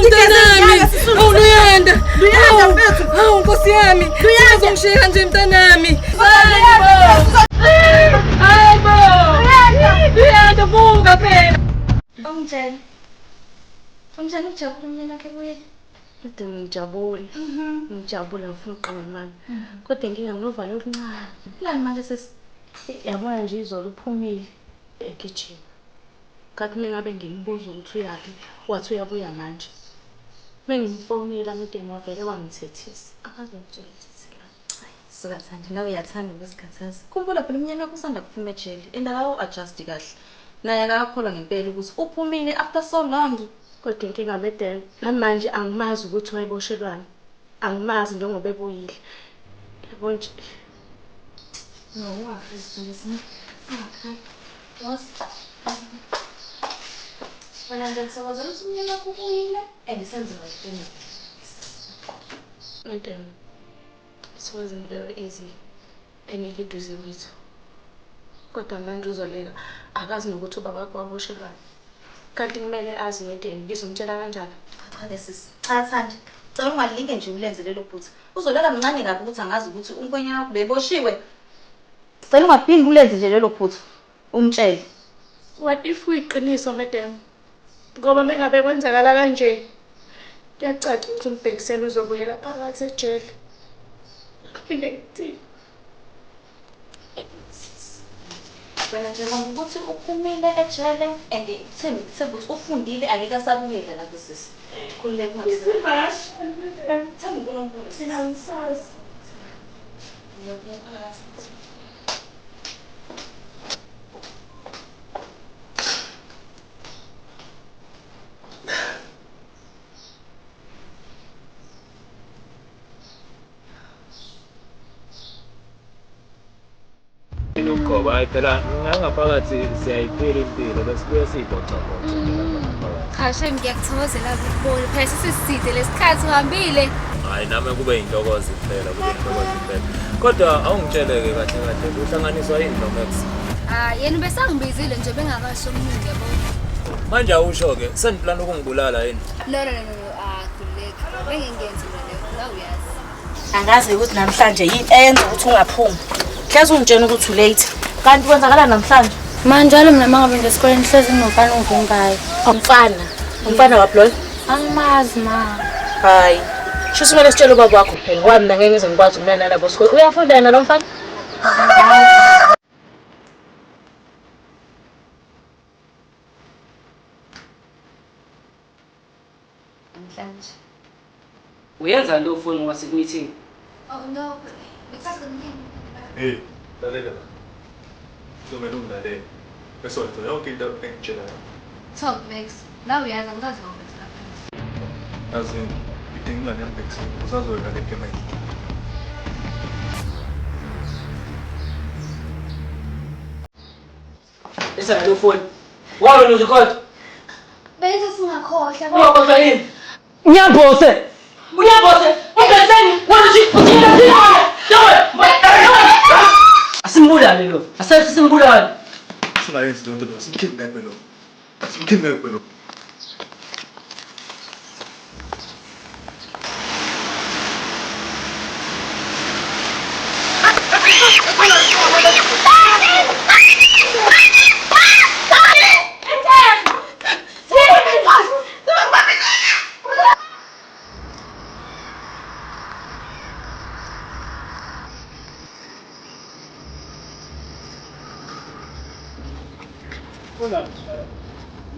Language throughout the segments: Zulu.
Mntanami, awu Luyanda. Luyanda mfethu. Awu Nkosi yami. Luyanda. Uzongishiya kanje mntanami. Hayibo. Hayibo. Luyanda vuka phela. Ungitshela. Ungitshela ukujabula umyeni wakhe ebuyile. Kodwa ngijabule. Ngijabule ngifuna ukuqamba amanga. Kodwa inkinga nginovalo oluncane. Lani manje sisi? Yabona nje izolo uphumile egijima. Kathi mengabe ngimbuza ukuthi uyaphi, wathi uyabuya manje. Mengimfonela madam wavele wangithethisa. Akaze ngitshela ukuthi la. Suka Thandi, nawe uyathanda ukuzikhathaza. Khumbula phela umyeni wakho usanda kuphuma ejele and akawu-adjust kahle. Naye akakholwa ngempela ukuthi uphumile after so long. Kodwa inkinga madam, namanje angimazi ukuthi wayeboshelwani. Angimazi njengoba ebuyile. Yabo nje. No, ungakhali Sibongile. Ungakhali. Woza. Wena nje ngithokozela ukuthi umyeni wakho ubuyile and senziwa iqiniso. Madam, it wasn't very easy engekho eduze kwethu. Kodwa manje uzoleka akazi nokuthi ubaba wakhe waboshelwani. Kanti kumele azi madam, ngizomtshela kanjani? Cha-ke sisi. Cha Thandi. Cela ungalinge nje ulenze lelo phutha. Uzoleka mncane kabi ukuthi angazi ukuthi umkhwenyana wakho beboshiwe. Cela ungaphindi ulenze nje lelo phutha. Umtshele. What if kuyiqiniso madam? Ngoba mengabe kwenzakala kanje, kuyacaca ukuthi umbhekisela uzobuyela phakathi ejele. Phinde ngithini? Wena nje ngoba ukuthi uphumile ejele and themba themba ukuthi ufundile angeke asabuyela lapho sisi. Khululeka ungasabi. Themba uNkulunkulu. Mina angisazi. Ngiyobuya phakathi. Ugqoba hayi phela ngangaphakathi siyayiphila impilo besibuye siyibhocaboca nje lapha ngaphakathi. Cha shem ngiyakuthokozela ukubona. Phela sesiside lesikhathi uhambile. Hayi nami kube yintokozo impela kube yintokozo impela. Kodwa awungitshele-ke kahle kahle kuhlanganiswa yini noMax? Ah yena ubesangibizile nje bengakasho okuningi yabo. Manje awusho-ke seniplana ukungibulala yini? No no no no no ah khululeka. Bengingenzi mina leyo. Nawe uyazi. Angazi ukuthi namhlanje yini eyenza ukuthi ungaphumi. Hlezi ungitshena ukuthi ulate. Kanti kwenzakala namhlanje? Manjalo mina uma ngabe ngesikoleni hlezi nginomfana ongivimbayo. Umfana. Umfana waphi loyo? Angimazi ma. Hayi. Sho kumele sitshele ubaba wakho phela ngoba mina ngeke ngize ngikwazi ukumela nalabo sikole. Uyafunda yena lo mfana? Namhlanje. Uyenza lo phone ngoba siku-meeting. Oh no. Bekufaka kuningi. Hey, lalela la. Kuzomele ungilalele. Bese wenza yonke into engitshela yona. Talk Max. Nawe uyazi angikaze ngokwenza lapha. Yazi idinga ingane yami ekuseni. Usazoyona le payment. Lisa lo phone. Wawe urecord. Bese singakhohlwa. Ungakhohlwa yini? Unyambose. Unyambose. Ungaseni. Wena uthi uthina thina. Asimbulale lo. Asathi simbulale. Singayenzi leyo nto lo. Simkidnap lo. Simkidnap lo.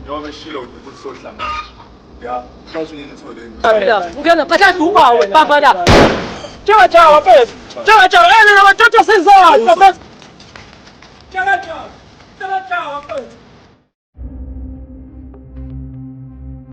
Njengoba eshilo ukuthi sohlangana. Ya, mhlawumbe ngithole. Ungena phakathi ubawe baba la. Tjawa tjawa mfethu. Tjawa tjawa ene nabathatha sizana mfethu. Tjawa tjawa. Tjawa tjawa mfethu.